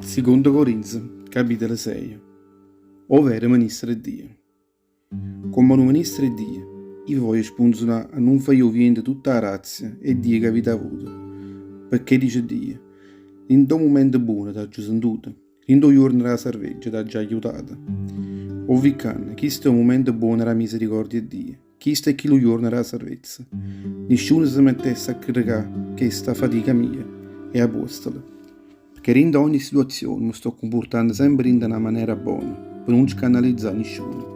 Sicondo Corinze, capitolo seje. O vero ministro 'e Dio. Comm'a nu ministro 'e Dio, io ve voglio spunzunà a nun fa' jì 'o viento tutta 'a grazia 'e Dio che avite avuto. Pecché dice Dio, Dint' 'o mumento buono t'aggio sentuto, dint' 'o juorno d' 'a sarveggia t'aggio aiutato. O vi' ccanno, chisto è 'o mumento buono d' 'a misericordia 'e Dio. Chisto è chillu juorno d' 'a sarvezza. Nisciuno se mettesse a criticà chesta fatica mia 'e apuostolo, pecché dint' 'a ogni situazione me sto cumpurtanno sempe dint' 'a na manera bona, pe nun scannalizzà nisciuno.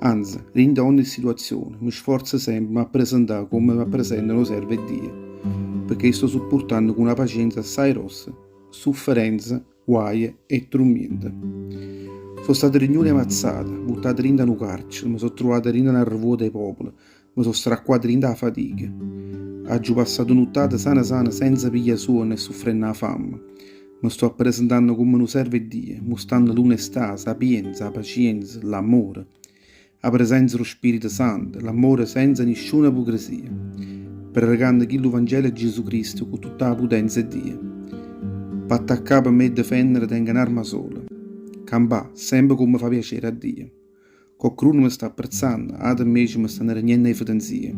Anze, dint' 'a ogni situazione me sforzo sempe 'e m'appresentà comme m'appresenta nu servo 'e Dio, pecché sto suppurtanno cu na pacienza assaje grossa sufferenze, guaje e trummiente. So' stato rignuto 'e mazzate, vuttato dint' 'a nu carcere, me so' truvato dint' 'a n'arrevuoto 'e popolo, me so' stracquato dint' 'a fatica. Aggio passato nuttate sane sane senza piglia' suonno e suffrenno 'a famma. Me sto appresentanno comme nu servo 'e Dio, mustanno l'unestà, 'a sapienza, 'a pacienza, l'ammore, 'a presenza d' 'o Spirito Santo, l'ammore senza nisciuna ipucresia, prerecanno chillu Vangelo 'e Giesù Cristo cu tutta 'a putenza 'e Dio. P'attaccà pe me defennere tengo n'arma sola, campà sempe comme fa piacere a Dio. Coccheduno me sta apprezzanno, ate 'mmece me stanno regnenno 'e fetenzie.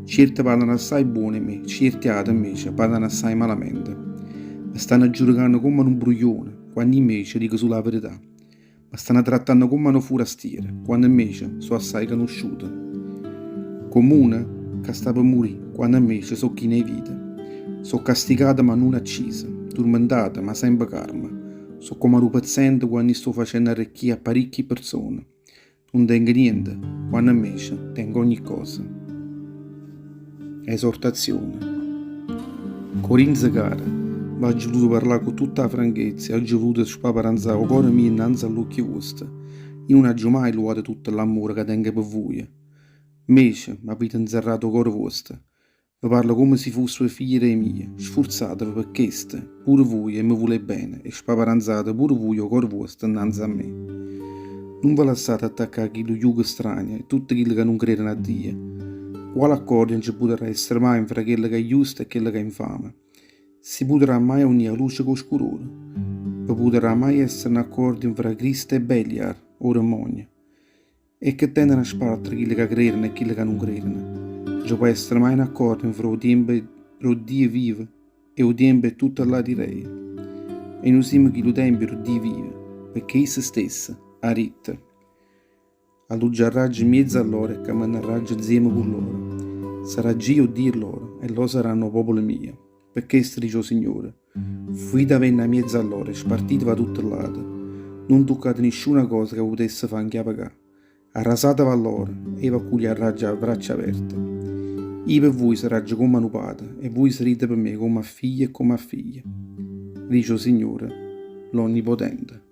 Cierte parlano assaje buono 'e me, cierti ate 'mmece parlano assaje malamente. Me stanno giudicanno comme a nu 'mbruglione, quanno invece dico sulo 'a verità. Me stanno trattanno comm' a nu furastiero, quanno invece so' assaje canusciuto. Comm'uno ca sta pe murì, quanno invece so' chino 'e vita. So' castigato ma nun acciso, turmentato ma sempe carmo. So' comm' a nu pezzente quanno sto facenno arrecchì a paricchie perzone. Nun tengo niente, quanno invece tengo ogni cosa. Esortazione. Corinze care, v'aggio vuluto parlà cu tutta 'a franchezza e aggio vuluto spaparanzà 'o core mio 'nnanze a ll'uocchie vuoste. Io nun aggio maje luato tutto l'ammore ca tengo pe vuje. Mmece m'avite 'nzerrato 'o core vuosto. Ve parlo comme si fusseve figlie d' 'e mie, sfurzateve pe chesto, pure vuje 'e me vulè bene e spaparanzate pure vuje 'o core vuosto 'nnanze a me. Nun ve lassate attaccà 'a chillu jugo strano 'e tutte chille ca nun credeno a Dio. Quale accordio nce putarrà essere maje nfra chello ca è justo e chello ca è 'nfame? Si putarrà maje aunì 'a luce cu 'o scurore? Ve putarrà maje essere n'accordio nfra Cristo e Beliar, 'o demmonio? E che teneno a spartere chille ca crereno e chille ca nun crereno? Nce po' essere maje n'accordio nfra 'o tiempo d' 'o Dio vivo e 'o tiempo 'e tutte ll'ati rei? E nuje simmo chillu tempio d' 'o Dio vivo, pecché isso stesso ha ditto, Alluggiarraggio 'mmiezzo a lloro e cammenarraggio 'nzieme cu lloro. Sarraggio io 'o Dio lloro e lloro saranno 'o popolo mio. Pe chesto dice 'o Signore, Fuitavenne 'a miezo a lloro e spartiteve 'a tutte ll'ate. Nun tuccate nisciuna cosa ca putesse fa' 'nchiapecà. Arrasateve 'a lloro e io v'accugliarraggio a vraccia aperte. Io pe vuje sarraggio comm' a nu pate e vuje sarrite pe me comm' a figlie e comm' a figlie, dice 'o Signore, l'Onnipotente.